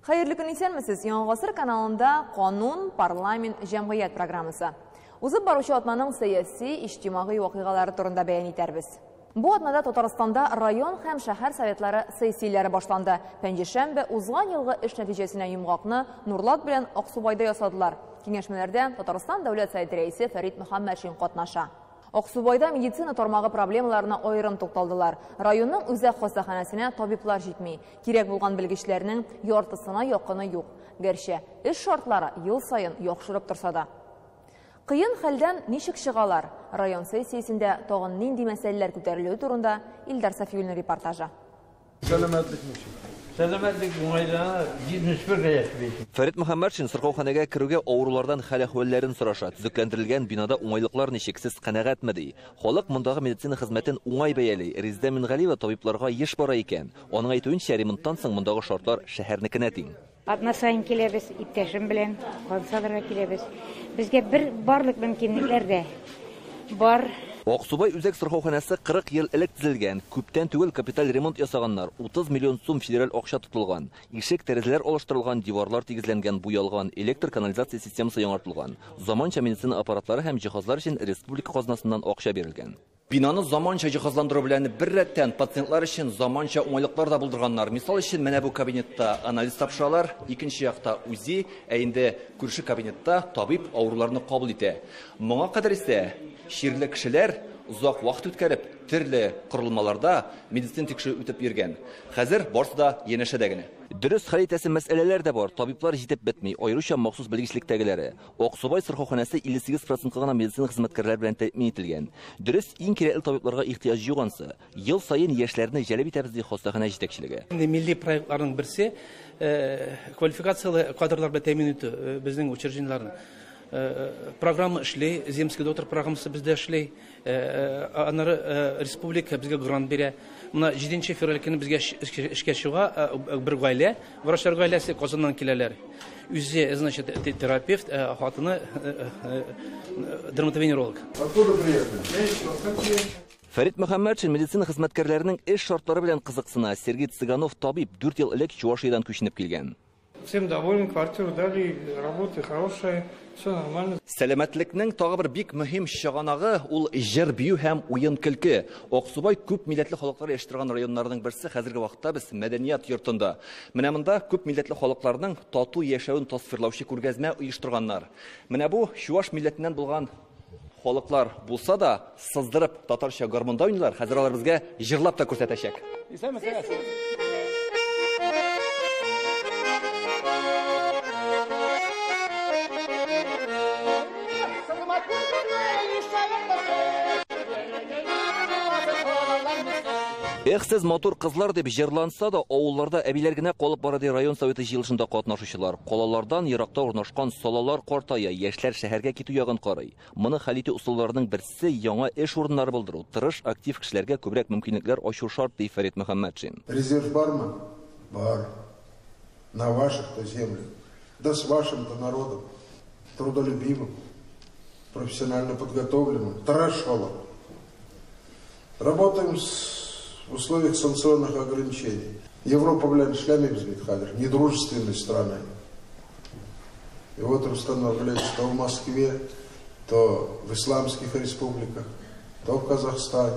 Хәерле көн, исәнмесез! Яңа гасыр каналында Канун, парламент, җәмгыять программасы. Узып баручы атнаның сәяси, иҗтимагый вакыйгалары турында бәян итәрбез. Бу атнада Татарстанда район һәм шәһәр советлары сессияләре башланды. Пәнҗешәмбе узган елгы эш нәтиҗәсенә йомгакны Нурлат белән Аксубайда ясадылар. Киңәшмәләрдә Татарстан Дәүләт Советы рәисе Фәрит Мөхәммәтшин катнаша. Аксубайда медицина тармагы проблемаларына аерым тукталдылар. Районның үзәк хастаханәсенә табиблар җитми. Кирәк булган белгечләрнең яртысына якыны юк. Гәрчә эш шартлары ел саен яхшырып торса да. Кыен хәлдән ничек чыгалар? Район сессиясендә тагын нинди мәсьәләләр күтәрелүе турында Илдар Сафиуллин репортажы. Сәламәтлек ничек? Сәламәтлек уңайлана, 71 яшь бит. Фәрит Мөхәммәтшин сырхауханәгә керүгә авырулардан хәл-әхвәлләрен сораша. Төзекләндерелгән бинада уңайлыклар ничек, сез канәгатьме, ди. Халык мондагы медицина хезмәтен уңай бәяли. Резидә Мингалиева табибларга еш бара икән. Аның әйтүенчә, ремонттан соң мондагы шартлар шәһәрнекенә тиң. Атна саен киләбез, иптәшем белән кан салырга киләбез. Безгә бер барлык мөмкинлекләр дә бар. Аксубай үзәк сырхауханәсе 40 ел элек төзелгән. Күптән түгел капиталь ремонт ясаганнар. 30 миллион сум федераль акча тотылган. Ишек, тәрәзәләр алыштырылган, диварлар тигезләнгән, буялган, электр канализация системасы яңартылган. Заманча медицина аппаратлары һәм җиһазлар өчен республика казнасыннан акча бирелгән. Бинаны заманча җиһазландыру белән беррәттән пациентлар өчен заманча уңайлыклар да булдырганнар. Мисал өчен, менә бу кабинетта анализ тапшыралар, икенче якта УЗИ, ә инде күрше кабинетта табиб авыруларны кабул итә. Моңа кадәр исә чирле кешеләр озак вакыт үткәреп, төрле корылмаларда медицина тикшерү үтеп йөргән. Хәзер барысы да янәшәдә генә. Дөрес, хәл итәсе мәсьәләләр дә бар. Табиблар җитеп бетми, аеруча махсус белгечлектәгеләре. Аксубай сырхауханәсе 58 процентка гына медицина хезмәткәрләре белән тәэмин ителгән. Дөрес, иң кирәкле табибларга ихтыяҗ юк ансы. Ел саен яшьләрне җәлеп итәбез, ди хастаханә җитәкчелеге. Инде милли проектларның берсе, квалификацияле кадрлар белән тәэмин итү, безнең учреждениеләрне. Программа эшли, Земский доктор программасы бездә эшли. Аннары республика безгә грант бирә. Менә 7 февраль көне безгә эшкә чыга бер гаилә, врачлар гаиләсе Казаннан киләләр. Үзе, значит, терапевт, хатыны дерматовенеролог. Откуда приехали? Фәрит Мөхәммәтшин медицина хезмәткәрләренең эш шартлары белән кызыксына. Сергей Цыганов табиб, 4 ел элек Чувашиядән күченеп килгән. Всем доволен, квартиру дали, работа хорошая, все нормально. Сәламәтлекнең тагы бер бик мөһим чыганагы ул җыр, бию һәм уен көлке. Аксубай күп милләтле халыклар яши торган районнарның берсе. Хәзерге вакытта без мәдәният йортында. Менә монда күп милләтле халыкларның тату яшәвен тасвирлаучы күргәзмә оештырганнар. Менә бу чуваш милләтеннән булган халыклар булса да, сыздырып татарча гармунда уйныйлар. Хәзер алар безгә җырлап та күрсәтәчәк. Исәнмесез. Эх, сез матур кызлар дип җырланса да, авылларда әбиләр генә калып бара, ди район советы җыелышында катнашучылар. Калалардан еракта урнашкан салалар картая, яшьләр шәһәргә китү ягын карый. Моны хәл итү ысулларының берсе яңа эш урыннары булдыру. Тырыш, актив кешеләргә күбрәк мөмкинлекләр ачу шарт, ди Фәрит Мөхәммәтшин. Резерв бармы? Бар. На ваших-то землях, да с вашим-то народом, трудолюбивым, профессионально подготовленным, тырыш халык. Работаем в условиях санкционных ограничений. Европа, блядь, эшләмибез бит хәзер, недружественной страны. И вот Рустам Нургалиевич то в Москве, то в исламских республиках, то в Казахстане.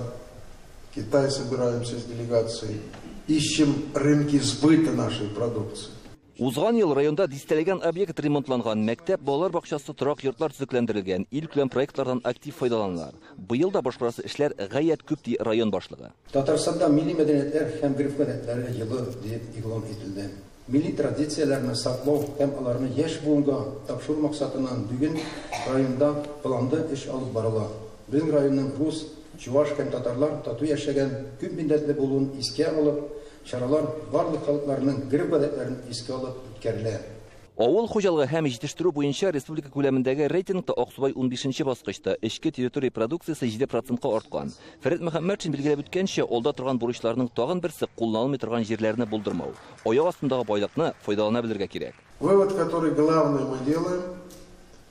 В Китай собираемся с делегацией. Ищем рынки сбыта нашей продукции. Узган ел районда дистәләгән объект ремонтланган, мәктәп, балалар бакчасы, торак йортлар төзекләндерелгән, илкүләм проектлардан актив файдаланалар. Быел да башкарасы эшләр гаять күп, ди район башлыгы. Татарстанда милли мәдәниятләр һәм гореф-гадәтләре елы дип игълан ителде. Милли традицияләрне саклау һәм аларны яшь буынга тапшыру максатыннан бүген районда планлы эш алып барыла. Безнең районның рус, чуваш һәм татарлар тату яшәгән күп милләтле булуын искә алып, чаралар барлык халыкларның гореф-гадәтләрен искә алып үткәрелә. Авыл хуҗалыгы һәм җитештерү буенча республика күләмендәге рейтингта Аксубай унбишенче баскычта, эчке территория продукциясе җиде процентка арткан. Фәрит Мөхәммәтшин билгеләп үткәнчә, алда торган бурычларның тагын берсе кулланылмый торган җирләрне булдырмау. Аяк астындагы байлыкны файдалана белергә кирәк. Вывод, который главный мы делаем,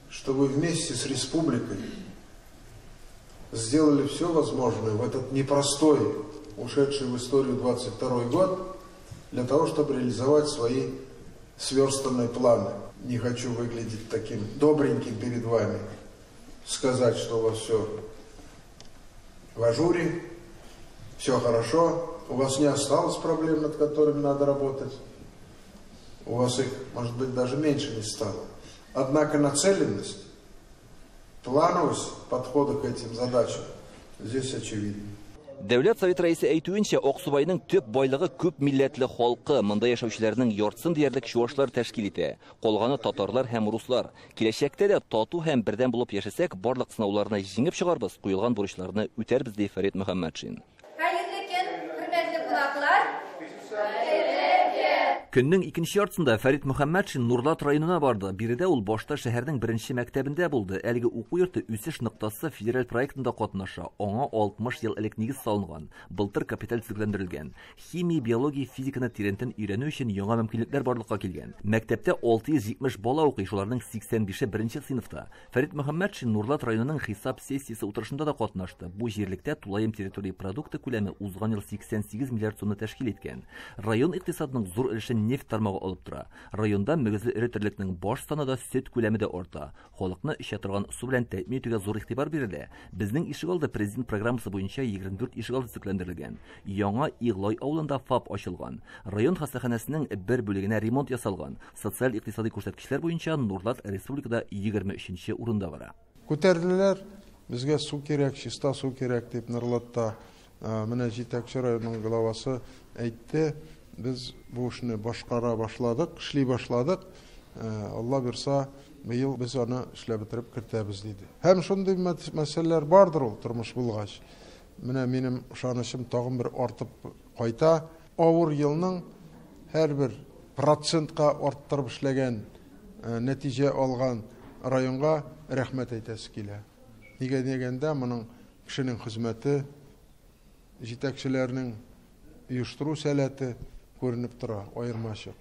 чтобы вместе с республикой сделали все возможное в этот непростой, ушедший в историю 22 год, для того, чтобы реализовать свои сверстанные планы. Не хочу выглядеть таким добреньким перед вами, сказать, что у вас все в ажуре, все хорошо, у вас не осталось проблем, над которыми надо работать. У вас их, может быть, даже меньше не стало. Однако нацеленность, плановость подхода к этим задачам здесь очевидна. Дәүләт Совет рәисе әйтүенчә, Аксубайның төп байлыгы күп милләтле халкы, монда яшәүчеләрнең яртысын диярлек чуашлар тәшкил итә. Калганы татарлар һәм руслар. Киләчәктә дә тату һәм бердәм булып яшәсәк, барлык сынауларны җиңеп чыгарбыз, куелган бурычларны үтәрбез, ди Фәрит Мөхәммәтшин. Хәерле көн, хөрмәтле кунаклар. Көннең икенче яртысында Фәрит Мөхәммәтшин Нурлат районына барды. Биредә ул башта шәһәрнең беренче мәктәбендә булды. Әлеге уку йорты Үсеш ноктасы федераль проектында катнаша. Аңа 60 ел элек нигез салынган. Былтыр капиталь төзекләндерелгән. Химия, биология, физиканы тирәнтен өйрәнү өчен яңа мөмкинлекләр барлыкка килгән. Мәктәптә 670 бала укый, шуларның 85-е беренче сыйныфта. Фәрит Мөхәммәтшин Нурлат районының хисап сессиясе утырышында да катнашты. Бу җирлектә тулаем территория продукты күләме узган ел 88 миллиард сумны тәшкил иткән. Район икътисадының зур өлешен нефть тармагы алып тора. Районда мөгезле эре терлекнең баш саны да, сөт күләме дә арта. Халыкны эчә торган су белән тәэмин итүгә зур игътибар бирелә. Безнең ишегалды президент программасы буенча 24 ишегалды төзекләндерелгән. Яңа Иглай авылында ФАП ачылган. Район хастаханәсенең бер бүлегенә ремонт ясалган. Социаль-икътисади күрсәткечләр буенча Нурлат республикада 23нче урында бара. Күтәрделәр, безгә су кирәк, чиста су кирәк дип Нурлатта менә җитәкче районның главасы әйтте. Без бу эшне башкара башладык, эшли башладык. Алла бирса, быел без аны эшләп бетереп кертәбез диде. Һәм шундый мәсьәләләр бардыр ул тормыш булгач. Менә минем ышанычым тагын бер артып кайта. Авыр елның һәрбер процентка арттырып эшләгән, нәтиҗә алган районга рәхмәт әйтәсе килә. Нигә дигәндә, моның кешенең хезмәте, җитәкчеләрнең оештыру сәләте күренеп тора, аермачык.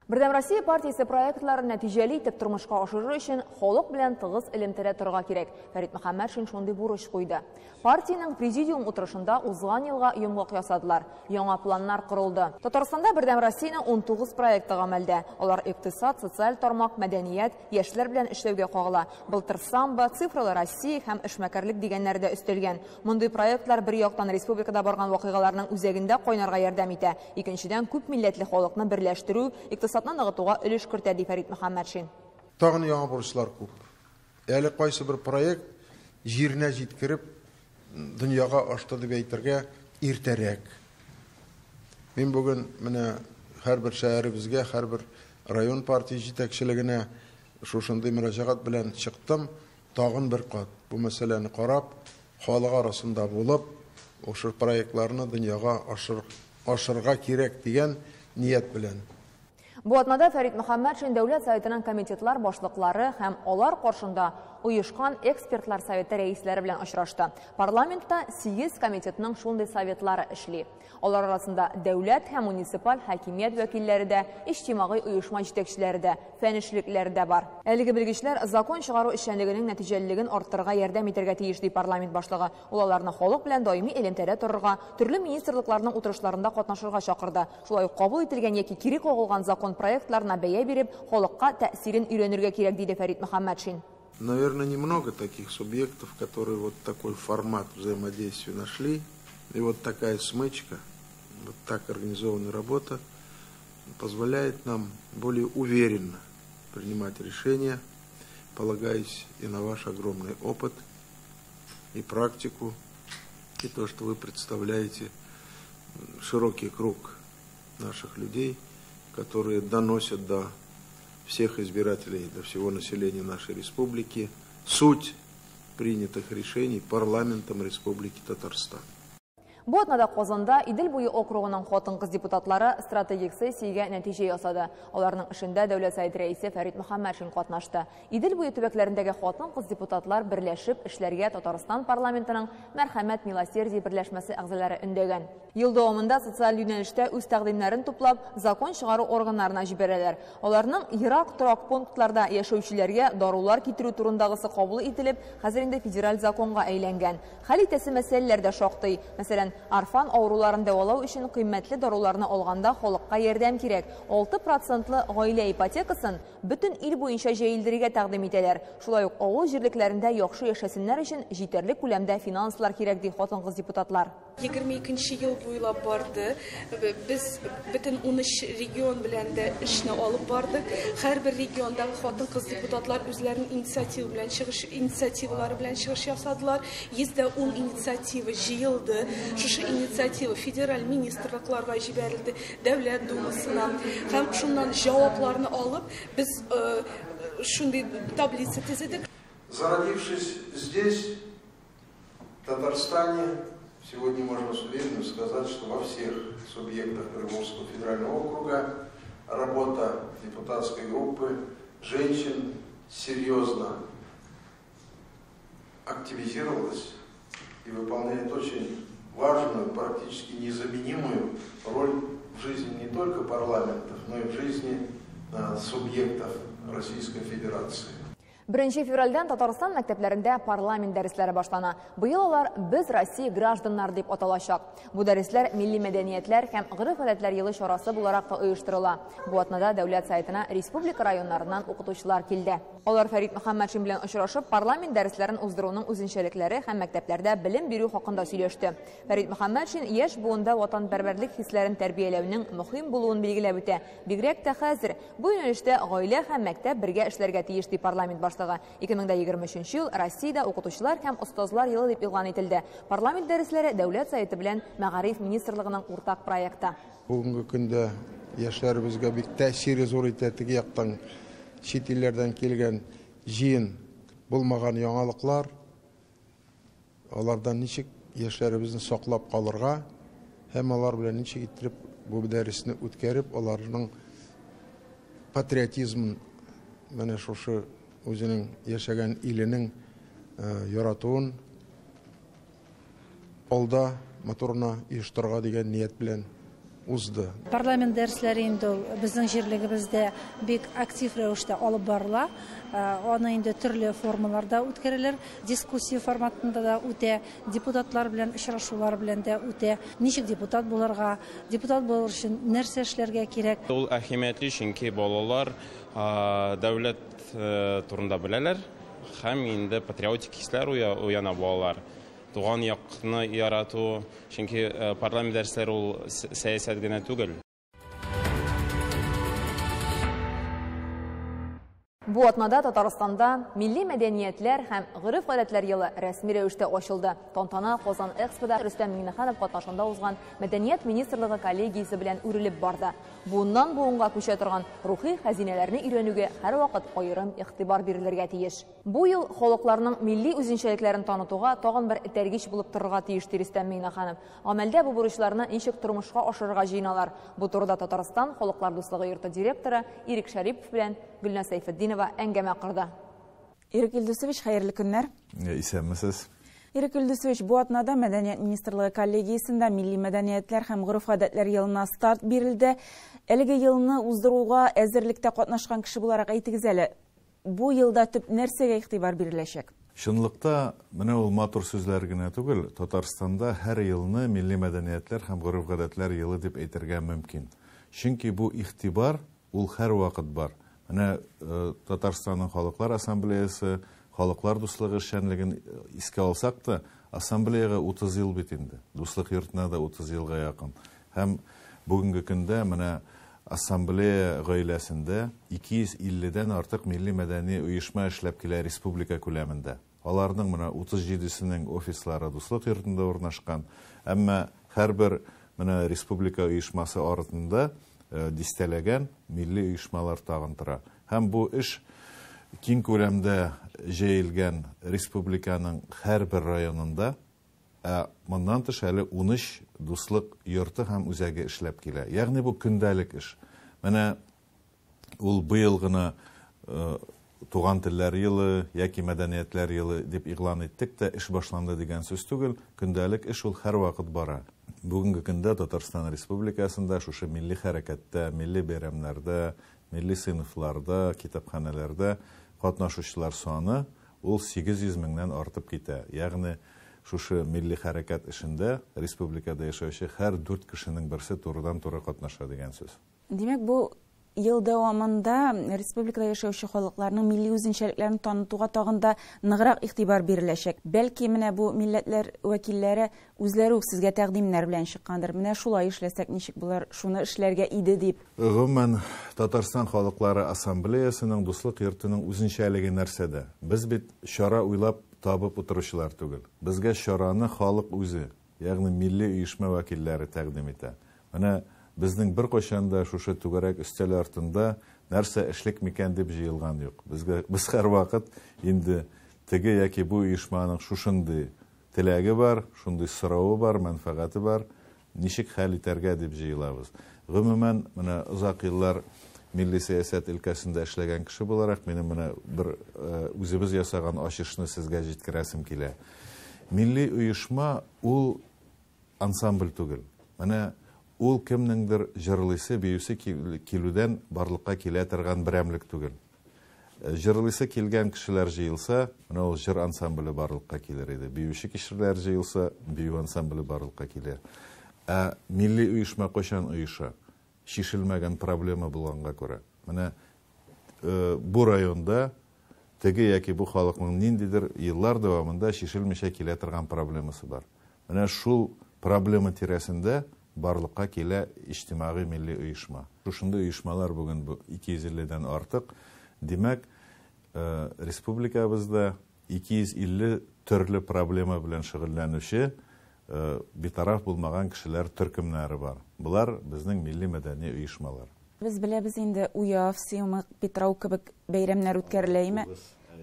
Бердәм Россия партиясе проектларын нәтиҗәле итеп тормышка ашыру өчен халык белән тыгыз элемтәдә торырга кирәк. Фәрит Мөхәммәтшин шундый бурыч куйды. Партиянең президиум утырышында узган елга йомгак ясадылар. Яңа планнар корылды. Татарстанда Бердәм Россиянең 19 проекты гамәлдә. Алар икътисад, социаль тармак, мәдәният, яшьләр белән эшләүгә кагыла. Былтыр самбо, цифрлы Россия һәм эшмәкәрлек дигәннәр дә өстәлгән. Мондый проектлар бер яктан республикада барган вакыйгаларның үзәгендә кайнарга ярдәм итә. Икенчедән, күп милләтле халыкны берләштерү, икътисадны ныгытуга өлеш кертә, ди Фәрит Мөхәммәтшин. Тагын яңа бурычлар күп. Әле кайсы бер проект җиренә җиткереп дөньяга ашты дип әйтергә иртәрәк. Мин бүген менә һәрбер шәһәребезгә, һәрбер район партия җитәкчелегенә шушындый мөрәҗәгать белән чыктым. Тагын бер кат бу мәсьәләне карап, халык арасында булып, ошо проектларны дөньяга ашырга кирәк дигән ният белән. Бу атнада Фәрит Мөхәммәтшин Дәүләт Советының комитетлар башлыклары һәм алар каршында оешкан экспертлар советы рәисләре белән очрашты. Парламентта 8 комитетның шундый советлары эшли. Алар арасында дәүләт һәм муниципаль хакимият вәкилләре дә, иҗтимагый оешма җитәкчеләре дә, фән эшлекләре дә бар. Әлеге белгечләр закон чыгару эшчәнлегенең нәтиҗәлелеген арттырырга ярдәм итәргә тиеш, ди парламент башлыгы. Ул аларны халык белән даими элемтәдә торырга, төрле министрлыкларның утырышларында катнашырга чакырды. Шулай ук кабул ителгән яки кире кагылган закон проектларына бәя биреп, халыкка тәэсирен өйрәнергә кирәк, диде Фәрит Мөхәммәтшин. Наверное, немного таких субъектов, которые вот такой формат взаимодействия нашли. И вот такая смычка, вот так организованная работа позволяет нам более уверенно принимать решения, полагаясь и на ваш огромный опыт, и практику, и то, что вы представляете широкий круг наших людей, которые доносят до всех избирателей, до всего населения нашей республики суть принятых решений парламентом Республики Татарстан. Бу атнада Казанда Идел буе округының хатын-кыз депутатлары стратегик сессиягә нәтиҗә ясады. Аларның эшендә Дәүләт Советы рәисе Фәрит Мөхәммәтшин катнашты. Идел буе төбәкләрендәге хатын-кыз депутатлар берләшеп эшләргә Татарстан парламентының Мәрхәмәт Милосердие берләшмәсе әгъзалары өндәгән. Ел дәвамында социаль юнәлештә үз тәкъдимнәрен туплап, закон чыгару органнарына җибәрәләр. Аларның ерак торак пунктларда яшәүчеләргә дарулар китерү турындагысы кабул ителеп, хәзер инде федераль законга әйләнгән. Хәл итәсе мәсьәләләр дә шактый. Мәсәлән, Орфан авыруларын дәвалау өчен кыйммәтле даруларны алганда халыкка ярдәм кирәк. 6 процентлы гаилә ипотекасын бөтен ил буенча җәелдерергә тәкъдим итәләр. Шулай ук авыл җирлекләрендә яхшы яшәсеннәр өчен җитәрлек күләмдә финанслар кирәк, ди хатын-кыз депутатлар. 22 ел буйлап барды. Без бөтен 13 регион белән дә эшне алып бардык. Һәрбер региондагы хатын-кыз депутатлар үзләренең инициативалары белән чыгыш ясадылар. 110 инициатива җыелды. Шушы инициатива федераль министрлыкларга җибәрелде, Дәүләт Думасына. Һәм шуннан җавапларны алып, без шундый таблица төзедек. Зародившись здесь, в Татарстане, сегодня можно с уверенностью сказать, что во всех субъектах Приволжского федерального округа работа депутатской группы женщин серьезно активизировалась и выполняет очень важную, практически незаменимую роль в жизни не только парламентов, но и в жизни субъектов Российской Федерации. 1 февральдән Татарстан мәктәпләрендә парламент дәресләре башлана. Быел алар «Без Россия гражданнар» дип аталачак. Бу дәресләр милли мәдәниятләр һәм гореф-гадәтләр елы чарасы буларак та оештырыла. Бу атнада Дәүләт сайтына республика районнарыннан укытучылар килде. Алар Фәрит Мөхәммәтшин белән очрашып, парламент дәресләрен уздыруның үзенчәлекләре һәм мәктәпләрдә белем бирү хакында сөйләште. Фәрит Мөхәммәтшин яшь буында ватанпәрвәрлек хисләрен тәрбияләүнең мөһим булуын билгеләп үтә. Бигрәк тә хәзер бу юнәлештә гаилә һәм мәктәп бергә эшләргә тиеш, ди парламент башлыгы. 2023 ел Россиядә укытучылар һәм остазлар елы дип игълан ителде. Парламент дәресләре Дәүләт советы белән Мәгариф министрлыгының уртак проекты. Бүгенге көндә яшьләребезгә бик тәэсире зур итә, теге яктан чит илләрдән килгән җыен булмаган яңалыклар, алардан ничек яшьләребезне саклап калырга һәм алар белән ничек иттереп бу дәресне үткәреп, аларның патриотизмын менә шушы үзенең яшәгән иленең яратуын алда моторына оештырырга дигән ният белән узды. Парламент дәресләре инде ул безнең җирлегебездә бик актив рәвештә алып барыла. Аны инде төрле формаларда үткәрелер, дискуссия форматында да үтә, депутатлар белән очрашулар белән дә үтә. Ничек депутат булырга, депутат булыр өчен нәрсә эшләргә кирәк? Ул әһәмиятле, чөнки балалар дәүләт турында беләләр һәм инде патриотик хисләр уяна балалар. Туган якны ярату, чөнки парламент дәресләре ул сәясәт генә түгел. Бу атнада Татарстанда милли мәдәниятләр һәм гореф-гадәтләр елы рәсми рәвештә ачылды. Тантана Казан Экспода Рөстәм Миңнеханов катнашында узган Мәдәният министрлыгы коллегиясе белән үрелеп барды. Буыннан буынга күчә торган рухи хәзинәләрне өйрәнүгә һәрвакыт аерым игътибар бирелергә тиеш. Бу ел халыкларның милли үзенчәлекләрен танытуга тагын бер этәргеч булып торырга тиеш, ди Рөстәм Миңнеханов. Гамәлдә бу бурычларны ничек тормышка ашырырга җыеналар? Бу турыда Татарстан Халыклар дуслыгы йорты директоры Ирек Шәрипов белән Гөлназ Сәйфетдинова әңгәмә корды. Ирек Илдусович, хәерле көннәр. Исәнмесез. Ирек Илдусович, бу атнада Мәдәният министрлыгы коллегиясендә милли мәдәниятләр һәм гореф-гадәтләр елына старт бирелде. Әлеге елны уздыруга әзерлектә катнашкан кеше буларак әйтегез әле, бу елда төп нәрсәгә игътибар биреләчәк? Чынлыкта менә ул матур сүзләр генә түгел, Татарстанда һәр елны милли мәдәниятләр һәм гореф-гадәтләр елы дип әйтергә мөмкин. Чөнки бу игътибар ул һәрвакыт бар. Менә Татарстанның Халыклар Ассамблеясы, Халыклар дуслыгы эшчәнлеген искә алсак та, ассамблеяга 30 ел бит инде. Дуслык йортына да 30 елга якын. Һәм бүгенге көндә менә ассамблея гаиләсендә 250-дән артык милли мәдәни оешма эшләп килә республика күләмендә. Аларның менә 37-сенең офислары Дуслык йортында урнашкан. Әмма һәрбер менә республика оешмасы артында дистәләгән милли оешмалар тагын тора. Һәм бу эш киң күләмдә җәелгән республиканың һәрбер районында, ә моннан тыш әле 13 дуслык йорты һәм үзәге эшләп килә. Ягъни бу көндәлек эш. Менә ул быел гына туган телләр елы яки мәдәниятләр елы дип игълан иттек тә эш башланды дигән сүз түгел, көндәлек эш ул һәрвакыт бара. Бүгенге көндә Татарстан Республикасында шушы милли хәрәкәттә, милли бәйрәмнәрдә, милли сыйныфларда, китапханәләрдә катнашучылар саны ул 800 меңнән артып китә. Ягъни шушы милли хәрәкәт эшендә республикада яшәүче һәр дүрт кешенең берсе турыдан-туры катнаша дигән сүз. Димәк, бу ел дәвамында республикада яшәүче халыкларның милли үзенчәлекләрен танытуга тагын да ныграк игътибар биреләчәк. Бәлки, менә бу милләтләр вәкилләре үзләре үк сезгә тәкъдимнәр белән чыккандыр. Менә шулай эшләсәк ничек булыр, шуны эшләргә иде дип. Гомумән, Татарстан халыклары ассамблеясының, Дуслык йортының үзенчәлеге нәрсәдә? Без бит чара уйлап табып утыручылар түгел. Безгә чараны халык үзе, ягъни милли оешма вәкилләре тәкъдим итә. Менә безнең беркайчан да шушы түгәрәк өстәл артында нәрсә эшлик микән дип җыелган юк. Безгә, без һәрвакыт инде теге яки бу оешманың шушындый теләге бар, шундый соравы бар, мәнфәгате бар, ничек хәл итәргә дип җыелабыз. Гомумән, менә озак еллар милли сәясәт өлкәсендә эшләгән кеше буларак, минем менә бер үзебез ясаган ачышны сезгә җиткерәсем килә. Милли оешма ул ансамбль түгел. Менә ул кемнеңдер җырлыйсы, биюсе килүдән барлыкка килә торган берәмлек түгел. Җырлыйсы килгән кешеләр җыелса, менә ул җыр ансамбле барлыкка килер иде. Биюче кешеләр җыелса, бию ансамбле барлыкка килер. Ә милли оешма кайчан оеша? Чишелмәгән проблема булганга күрә. Менә бу районда теге яки бу халыкның ниндидер еллар дәвамында чишелмичә килә торган проблемасы бар. Менә шул проблема тирәсендә барлыкка килә иҗтимагый милли оешма. Шушындый оешмалар бүген бу 250 дән артык. Димәк, республикабызда 250 төрле проблема белән шөгыльләнүче битараф булмаган кешеләр төркемнәре бар. Болар безнең милли мәдәни оешмалар. Без беләбез инде, Уяв, Сыймык, Питрау кебек бәйрәмнәр үткәрелә име?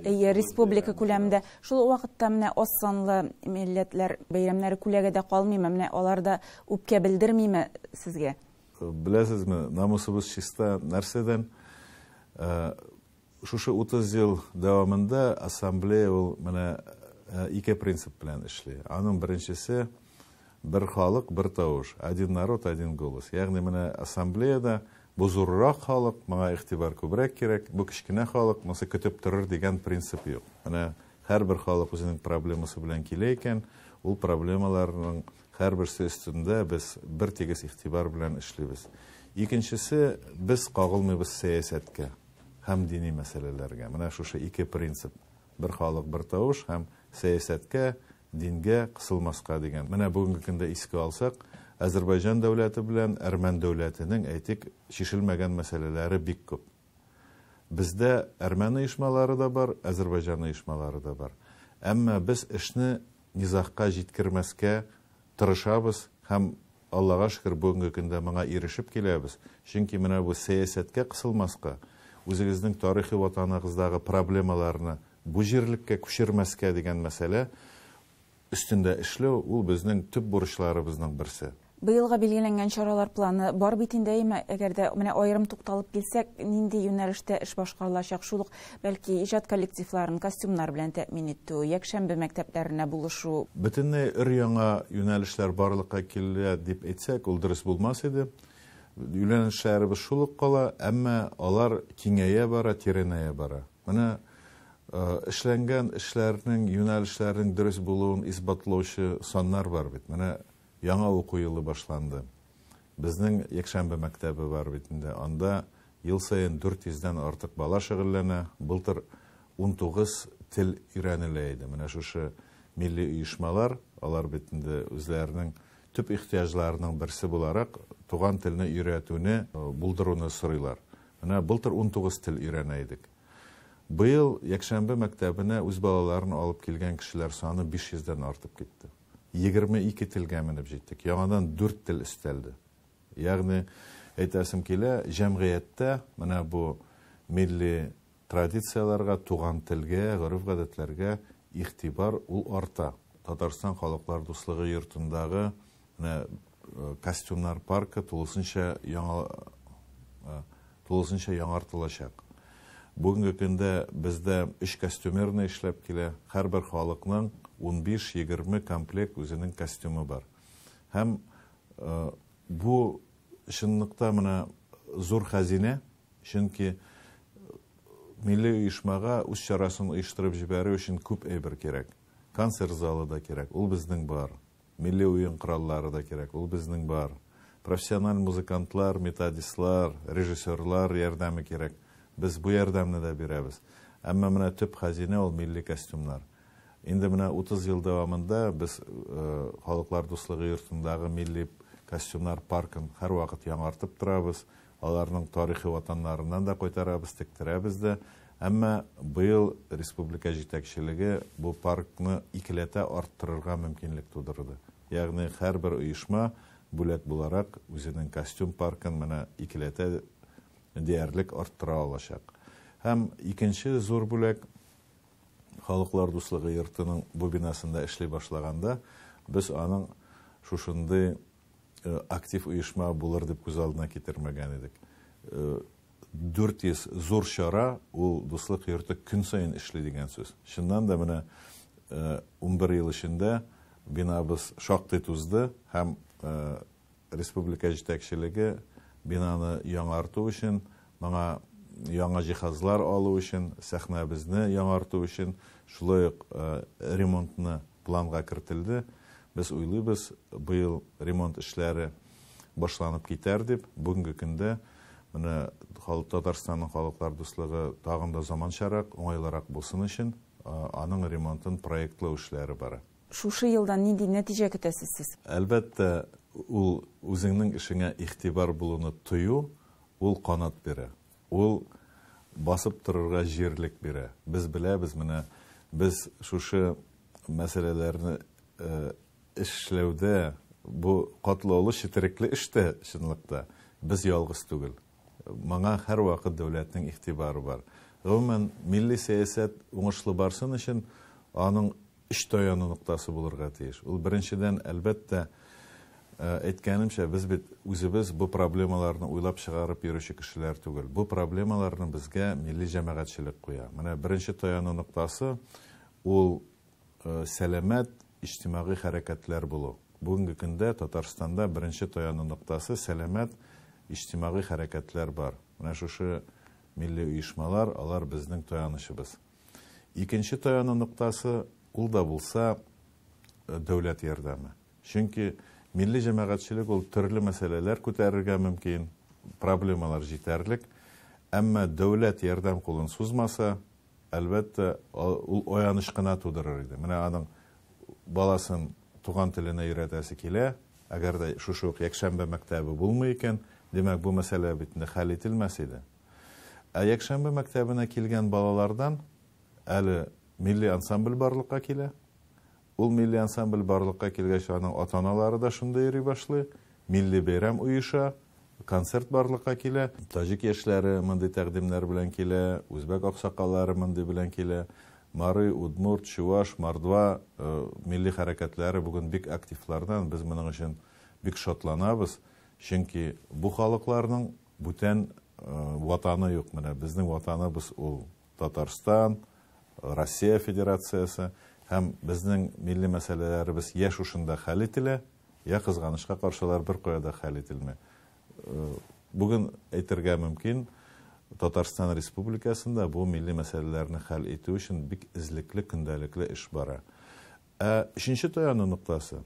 Әйе, республика күләмендә. Шул ук вакытта менә аз санлы милләтләр бәйрәмнәре күләгәдә калмыймы? Менә алар да үпкә белдермиме сезгә? Беләсезме, намусыбыз чиста нәрсәдән? Шушы 30 ел дәвамында ассамблея ул менә ике принцип белән эшли. Аның беренчесе бер халык, бер тавыш. Один народ, один голос. Ягъни менә ассамблеяда бу зуррак халык, моңа игътибар күбрәк кирәк, бу кечкенә халык, монысы көтеп торыр дигән принцип юк. Менә һәрбер халык үзенең проблемасы белән килә икән, ул проблемаларның һәрберсе өстендә без бер тигез игътибар белән эшлибез. Икенчесе, без кагылмыйбыз сәясәткә һәм дини мәсьәләләргә. Менә шушы ике принцип. Бер халык, бер тавыш һәм сәясәткә, дингә кысылмаска дигән. Менә бүгенге көндә искә алсак, Әзербайҗан дәүләте белән Әрмән дәүләтенең, әйтик, чишелмәгән мәсьәләләре бик күп. Бездә әрмән оешмалары да бар, Әзербайҗан оешмалары да бар. Әмма без эшне низагка җиткермәскә тырышабыз һәм Аллага шөкер, бүгенге көндә моңа ирешеп киләбез. Чөнки менә бу сәясәткә кысылмаска, үзегезнең тарихи ватаныгыздагы проблемаларны бу җирлеккә күчермәскә дигән мәсьәлә өстендә эшләү, ул безнең төп бурычларыбызның берсе. Быелга билгеләнгән чаралар планы бар бит инде, әйеме? Әгәр дә менә аерым тукталып килсәк, нинди юнәлештә эш башкарылачак? Шул ук, бәлки, иҗат коллективларын костюмнар белән тәэмин итү, якшәмбе мәктәпләренә булышу. Бөтенләй өр-яңа юнәлешләр барлыкка килә дип әйтсәк, ул дөрес булмас иде. Юнәлешләребез шул ук кала, әмма алар киңәя бара, тирәнәя бара. Менә эшләнгән эшләрнең, юнәлешләрнең дөрес булуын исбатлаучы саннар бар бит. Менә яңа уку елы башланды. Безнең якшәмбе мәктәбе бар бит инде. Анда ел саен 400 дән артык бала шөгыльләнә. Былтыр 19 тел өйрәнелә иде. Менә шушы милли оешмалар, алар бит инде үзләренең төп ихтыяҗларының берсе буларак туган телне өйрәтүне булдыруны сорыйлар. Менә былтыр 19 тел өйрәнә идек. Быел якшәмбе мәктәбенә үз балаларын алып килгән кешеләр саны 500 дән артып китте. 22 телгә менеп җиттек. Яңадан 4 тел өстәлде. Ягъни, әйтәсем килә, җәмгыятьтә менә бу милли традицияләргә, туган телгә, гореф-гадәтләргә игътибар ул арта. Татарстан халыклар дуслыгы йортындагы менә костюмнар паркы тулысынча яңартылачак. Бүгенге көндә бездә 3 костюмерный эшләп килә. Һәрбер халыкның 15-20 комплект үзенең костюмы бар. Һәм бу чынлыкта менә зур хәзинә, чөнки милли оешмага үз чарасын оештырып җибәрү өчен күп әйбер кирәк. Концерт залы да кирәк, ул безнең бар. Милли уен кораллары да кирәк, ул безнең бар. Профессиональ музыкантлар, методистлар, режиссерлар ярдәме кирәк. Без бу ярдәмне дә бирәбез. Әмма менә төп хәзинә ул милли костюмнар. Инде менә 30 ел дәвамында без Халыклар дуслыгы йортындагы милли костюмнар паркын һәрвакыт яңартып торабыз. Аларның тарихи ватаннарыннан да кайтарабыз, тектерәбез дә. Әмма быел республика җитәкчелеге бу паркны икеләтә арттырырга мөмкинлек тудырды. Ягъни һәрбер оешма бүләк буларак үзенең костюм паркын менә икеләтә диярлек арттыра алачак. Һәм икенче зур бүләк Халыклар дуслыгы йортының бу бинасында эшли башлаганда без аның шушындый актив оешма булыр дип күз алдына китермәгән идек. 400 зур чара ул дуслык йорты көн саен эшли дигән сүз. Чыннан да менә 11 ел эчендә бинабыз шактый тузды һәм республика җитәкчелеге бинаны яңарту өчен, моңа яңа җиһазлар алу өчен, сәхнәбезне яңарту өчен, шулай ук ремонтны планга кертелде. Без уйлыйбыз, быел ремонт эшләре башланып китәр дип, бүгенге көндә менә Татарстанның халыклар дуслыгы тагын да заманчарак, уңайлырак булсын өчен аның ремонтын проектлау эшләре бара. Шушы елдан нинди нәтиҗә көтәсез сез? Әлбәттә, ул үзеңнең эшеңә игътибар булуны тою, ул канат бирә. Ул басып торырга җирлек бирә. Без беләбез, менә без шушы мәсьәләләрне эшләүдә, бу катлаулы, четерекле эштә чынлыкта без ялгыз түгел. Моңа һәрвакыт дәүләтнең игътибары бар. Гомумән, милли сәясәт уңышлы барсын өчен аның өч таяну ноктасы булырга тиеш. Ул беренчедән, әлбәттә, әйткәнемчә, без бит үзебез бу проблемаларны уйлап чыгарып йөрүче кешеләр түгел. Бу проблемаларны безгә милли җәмәгатьчелек куя. Менә беренче таяну ноктасы ул сәламәт иҗтимагый хәрәкәтләр булу. Бүгенге көндә Татарстанда беренче таяну ноктасы сәламәт иҗтимагый хәрәкәтләр бар. Менә шушы милли оешмалар, алар безнең таянычыбыз. Икенче таяну ноктасы ул да булса дәүләт ярдәме. Чөнки милли җәмәгатьчелек ул төрле мәсьәләләр күтәрергә мөмкин, проблемалар җитәрлек, әмма дәүләт ярдәм кулын сузмаса, әлбәттә, ул аяныч кына тудырыр иде. Менә аның баласын туган теленә өйрәтәсе килә, әгәр дә шушы ук якшәмбе мәктәбе булмый икән, димәк, бу мәсьәлә бит инде хәл ителмәс иде. Ә якшәмбе мәктәбенә килгән балалардан әле милли ансамбль барлыкка килә. Ул милли ансамбль барлыкка килгәч, аның ата-аналары да шунда йөри башлый. Милли бәйрәм оеша, концерт барлыкка килә. Таҗик яшьләре мондый тәкъдимнәр белән килә, үзбәк аксакаллары мондый белән килә. Мары, Удмурт, Чуваш, Мордва милли хәрәкәтләре бүген бик активлардан. Без моның өчен бик шатланабыз, чөнки бу халыкларның бүтән ватаны юк. Менә безнең ватаныбыз ул Татарстан, Россия Федерациясе, һәм безнең милли мәсьәләләребез я шушында хәл ителә, я кызганычка каршы алар бер кая да хәл ителми. Бүген әйтергә мөмкин, Татарстан Республикасында бу милли мәсьәләләрне хәл итү өчен бик эзлекле, көндәлекле эш бара. Ә өченче таяну ноктасы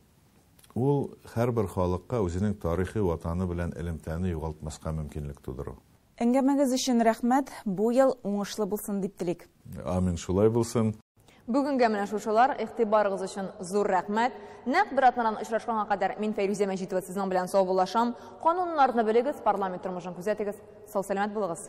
ул һәрбер халыкка үзенең тарихи ватаны белән элемтәне югалтмаска мөмкинлек тудыру. Әңгәмәгез өчен рәхмәт. Бу ел уңышлы булсын дип телик. Амин, шулай булсын. Бүгенгә менә шушылар. Игътибарыгыз өчен зур рәхмәт. Нәкъ бер атнадан очрашканга кадәр мин Фәйрүзә Мәҗитова сезнең белән саубуллашам. Кануннарны белегез, парламент тормышын күзәтегез. Сау-сәламәт булыгыз.